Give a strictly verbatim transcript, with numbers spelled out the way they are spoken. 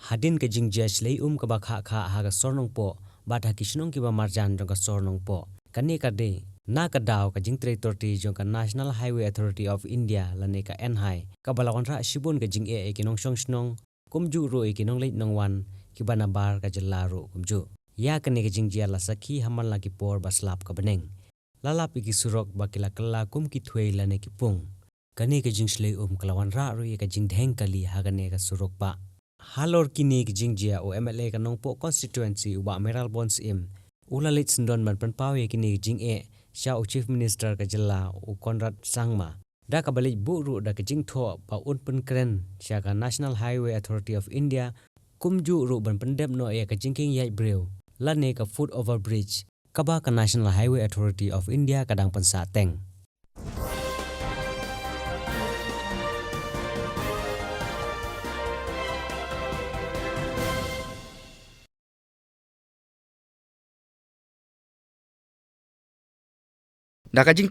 hadien ka jingjia shlei um kaba khah khah ha ka sor Nongpoh bad ha ki shnong kiba marjan jong ka sor Nongpoh. Kane ka dei na ka daw ka jingtrei torti jong ka National Highway Authority of India lane ka NHAI, kaba la wanrah shibun ka jingeh ïa ki nongshong shnong, kumjuh ruh ïa ki nongleit nongwan kiba nabar ka jylla ruh kumjuh. Ïa kane ka jingjia la sakhi ha man la ki por ba slap ka bneng. La lap ïa ki surok ba ki la kylla kum ki thwei lane ki pung. Kane ka jingshlei um ka la wanrah ruh ïa ka jingdheng kali ha kane ka surok bah. Halor kine ki jingjia, u MLA ka Nongpoh constituency u Bah Mayralborn Syiem u la leit syndon ban pynpaw ïa kine ki jingeh sha u Chief Minister ka jylla u Conrad Sangma, da kaba leit buh ruh da ka jingthoh ba un pynkren sha ka National Highway Authority of India kumjuh ruh ban pyndep noh ïa ka jingkieng ïaid briew lane ka foot over bridge kaba ka National Highway Authority of India ka dang pynsah teng. Da ka jing